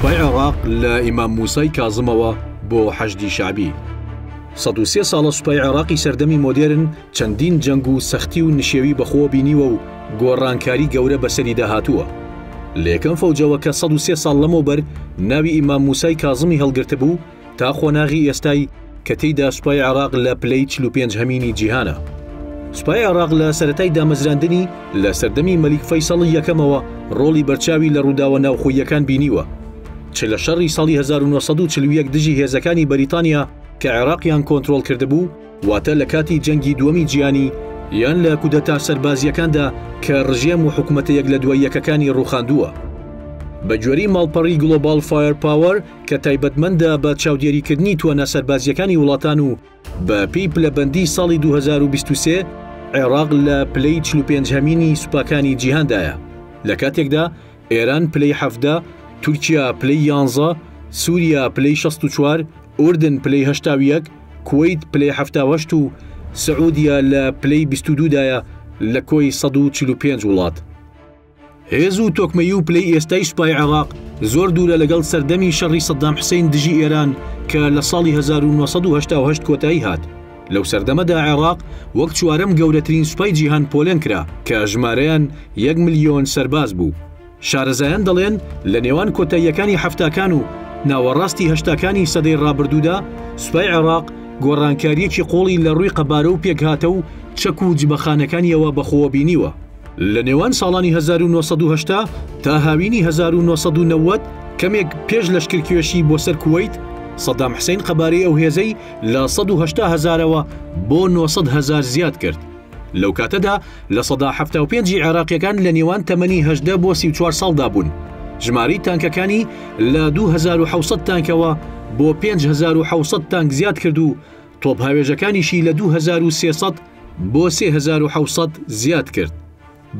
سوپای عێراق لە ئیمام موسای کازمەوە بۆ حەشدی شەعبی. 103 ساڵە سوپای عێراقی سەردەمی مۆدێرن چەندین جەنگ و سەختی و نشێوی بەخۆوە بینیوە و گۆڕانکاری گەورە بەسەریدا هاتووە. لە یەکەم فەوجەوە کە 103 ساڵ لەمەوبەر ناوی ئیمام موسای کازمی هەڵگرتبوو، تا قۆناغی ئێستای کە تێیدا سوپای عێراق لە پلەی 45 هەمینی جیهانە. سوپای عێراق لە سەرەتای دامەزراندنی لە سەردەمی مەلیک فەیسەڵی یەکەمەوە ڕۆڵی بەرچاوی لە ڕووداوە ناوخۆییەکان بینیوە، چ لە شەڕی ساڵی 1941 دژی هێزەکانی بەریتانیا کە عێراقیان کۆنترۆڵ کردبوو، واتە لە کاتی جەنگی دووەمی جیهانی، یان لە کودەتا سەربازییەکاندا کە ڕژێم و حکومەتە یەک لە دوای یەکەکانی ڕووخاندووە. بە گوێرەی ماڵپەڕی گڵۆباڵ فایەر پاوەر کە تایبەتمەندە بە چاودێریکردنی توانا سەربازییەکانی وڵاتان و بە پێی پلەبەندیی ساڵی 2023، عێراق لە پلەی 45 هەمینی سوپاکانی جیهاندایە، لە کاتێکدا ئێران پلەی 17، تورکیا پلەی یانزە، سووریا پلەی 64، ئوردن پلەی 81، کوەیت پلەی 78 و سعودیە لە پلەی 22 دایە لە کۆی 145 وڵات. هێز و تۆکمەیی و پلەی ئێستای سوپای عێراق زۆر دوورە لەگەڵ سەردەمی شەڕی سەدام حسین دژی ئێران کە لە ساڵی 1988 کۆتایی هات. لەو سەردەمەدا عێراق وەک چوارەم گەورەترین سوپای جیهان پۆلێن کرا کە ژمارەیان یەک ملیۆن سەرباز بوو. شارەزایان دەڵێن لە نێوان کۆتاییەکانی حەفتاکان و ناوەڕاستی هەشتاکانی سەدەی ڕابردوودا سوپای عێراق گۆڕانکارییەکی قووڵی لە ڕووی قەبارە و پێکهاتە و چەک و جبەخانەکانیەوە بەخۆوە بینیوە. لە نێوان ساڵانی 1980 تا هاوینی 1990 کەمێک پێش لەشکرکێشی بۆ سەر کوەیت، سەدام حسین قەبارەی ئەو هێزەی لە 180 هەزارەوە بۆ 900 هەزار زیاد کرد. لەو کاتەدا 75% ی عێراقیەکان لە نێوان تەمەنی 18 بۆ 34 ساڵدا بوون. ژمارەی تانکەکانی لە 2700 تانکەوە بۆ 5600 تانک زیاد کرد و تۆپهاوێژەکانیشی لە 2300 بۆ 3700 زیاد کرد.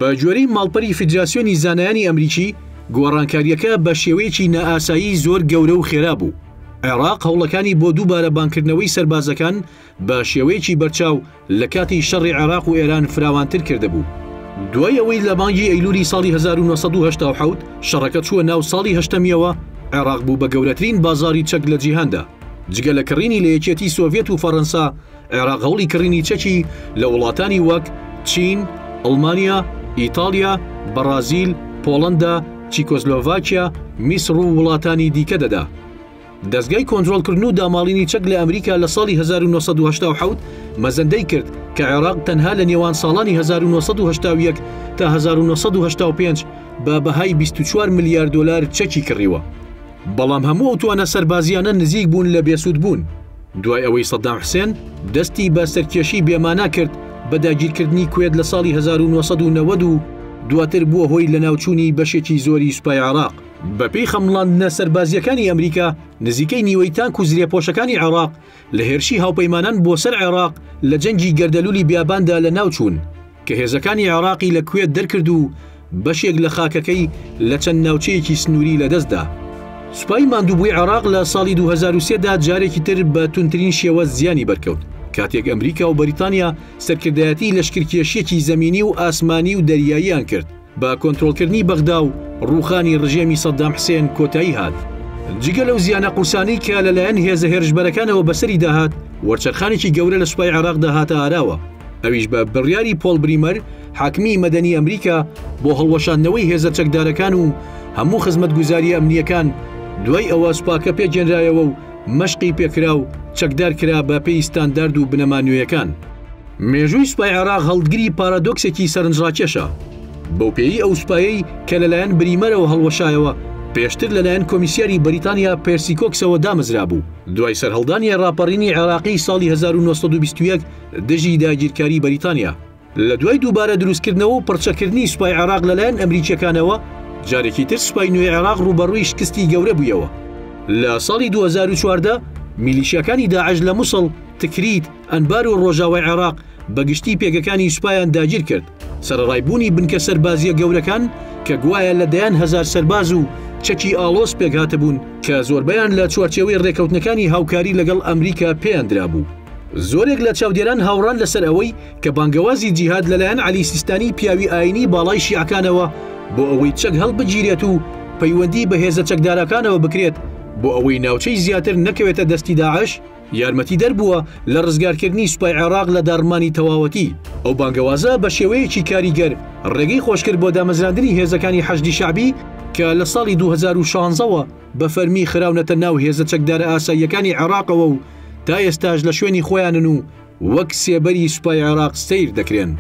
بە گوێرەی ماڵپەری فیدراسیۆنی زانایانی ئەمریکی، گۆڕانکارییەکە بە شێوەیەکی نائاسایی زۆر گەورە و خێرا بوو. عێراق هەوڵەکانی بۆ دووبارە بانگکردنەوەی سەربازەکان بە شێوەیەکی بەرچاو لە کاتی شەڕی عێراق و ئێران فراوانتر کردبوو. دوای ئەوەی لە مانگی ئەیلولی ساڵی 1987 شەڕەکە چووە ناو ساڵی هەشتەمیەوە، عێراق بوو بە گەورەترین بازاڕی چەک لە جیهاندا. جگە لە کڕینی لە یەکێتی سۆڤیەت و فەڕەنسا، عێراق هەوڵی کڕینی چەکی لە وڵاتانی وەک، چین، ئەڵمانیا، ئیتاڵیا، بەڕازیل، پۆڵەندا، چیکۆسلۆڤاکیا، میسڕ و وڵاتانی دیکە دەدا. دەزگای کۆنترۆڵکردن و داماڵینی چەک لە ئەمریکا لە ساڵی 1987 مەزەندەی کرد کە عێراق تەنها لە نێوان ساڵانی 1981 تا 1985 بە بەهای 24 ملیار دۆلار چەکی کڕیوە. بەڵام هەموو ئەو توانا سەربازییانە نزیک بوون لە بێسوودبوون دوای ئەوەی سەدام حسێن دەستی بە سەرکێشی بێمانا کرد بە داگیرکردنی کوێت لە ساڵی 1990 و دواتر بووە هۆی لەناوچوونی بەشێکی زۆری سوپای عێراق. بەپێی خەمڵاندنە سەربازییەکانی ئەمریکا، نزیکەی نیوەی تانک و زرێپۆشەکانی عێراق لە هێرشی هاوپەیمانان بۆ سەر عێراق لە جەنگی گەردەلوولی بیاباندا لەناوچوون. کە هێزەکانی عێراقی لە کوێت دەرکرد و بەشێک لە خاکەکەی لە چەند ناوچەیەکی سنووری لەدەستدا. سوپای ماندووبووی عێراق لە ساڵی 2003 دا جارێکی تر بە توندترین شێوە زیانی بەرکەوت، کاتێک ئەمریکا و بەریتانیا سەرکردایەتی لەشکرکێشییەکی زەمینی و ئاسمانی و دەریاییان کرد، بە کۆنترۆڵکردنی بەغدا و ڕووخانی ڕژێمی سەدام حسێن کۆتایی هات. جگە لەو زیانە قورسانەی کە لەلایەن هێزە هێرشبەرەکانەوە بەسەریدا هات، وەرچەرخانێکی گەورە لە سوپای عێراقدا هاتە ئاراوە، ئەویش بە بڕیاری پۆڵ بریمەر، حاکمی مەدەنی ئەمریکا بۆ هەڵوەشاندنەوەی هێزە چەکدارەکان و هەموو خزمەتگوزارییە ئەمنییەکان، دوای ئەوە سوپاکە پێکهێنرایەوە و مەشقی پێکرا و چەکدار کرا بە پێی ستاندارد و بنەما نوێیەکان. مێژووی سوپای عێراق هەڵگری پارادۆکسێکی سەرنجڕاکێشە، بەوپێیەی ئەو سوپایەی کە لەلایەن بریمەرەوە هەڵوەشایەوە، پێشتر لەلایەن کۆمیسیاری بەریتانیا پێرسی کۆکسەوە دامەزرابوو، دوای سەرهەڵدانی ڕاپەڕینی عێراقی ساڵی 1921 دژی داگیرکاری بەریتانیا. لە دوای دووبارە دروستکردنەوە و پڕچەککردنی سوپای عێراق لەلایەن ئەمریکییەکانەوە، جارێکی تر سوپای نوێی عێراق ڕووبەڕووی شکستی گەورە بوویەوە. لە ساڵی 2014 میلیشیاکانی داعش لە موسڵ، تکریت، ئەنبار و ڕۆژاوای عێراق بە گشتی پێگەکانی سوپایان داگیر کرد، سەرەڕای بوونی بنکە سەربازییە گەورەکان کە گوایە لە دەیان هەزار سەرباز و چەکی ئاڵۆز پێکهاتبوون کە زۆربەیان لە چوارچێوەی ڕێکەوتنەکانی هاوکاری لەگەڵ ئەمریکا پێیان درابوو. زۆرێک لە چاودێران هاوڕان لەسەر ئەوەی کە بانگەوازی جیهاد لەلایەن عەلی سیستانی پیاوی ئایینی باڵای شیعەکانەوە بۆ ئەوەی چەک هەڵبگیرێت و پەیوەندی بە هێزە چەکدارەکانەوە بکرێت بۆ ئەوەی ناوچەی زیاتر نەکەوێتە دەستی داعش، یارمەتیدەر بووە لە ڕزگارکردنی سوپای عێراق لە داڕمانی تەواوەتی. ئەو بانگەوازە بە شێوەیەکی کاریگەر ڕێگەی خۆشکرد بۆ دامەزراندنی هێزەکانی حەشدی شەعبی کە لە ساڵی 2016 وە بە فەرمی خراونەتە ناو هێزە چەکدارە ئاساییەکانی عێراقەوە و تا ئێستاش لە شوێنی خۆیانن و وەک سێبەری سوپای عێراق سەیر دەکرێن.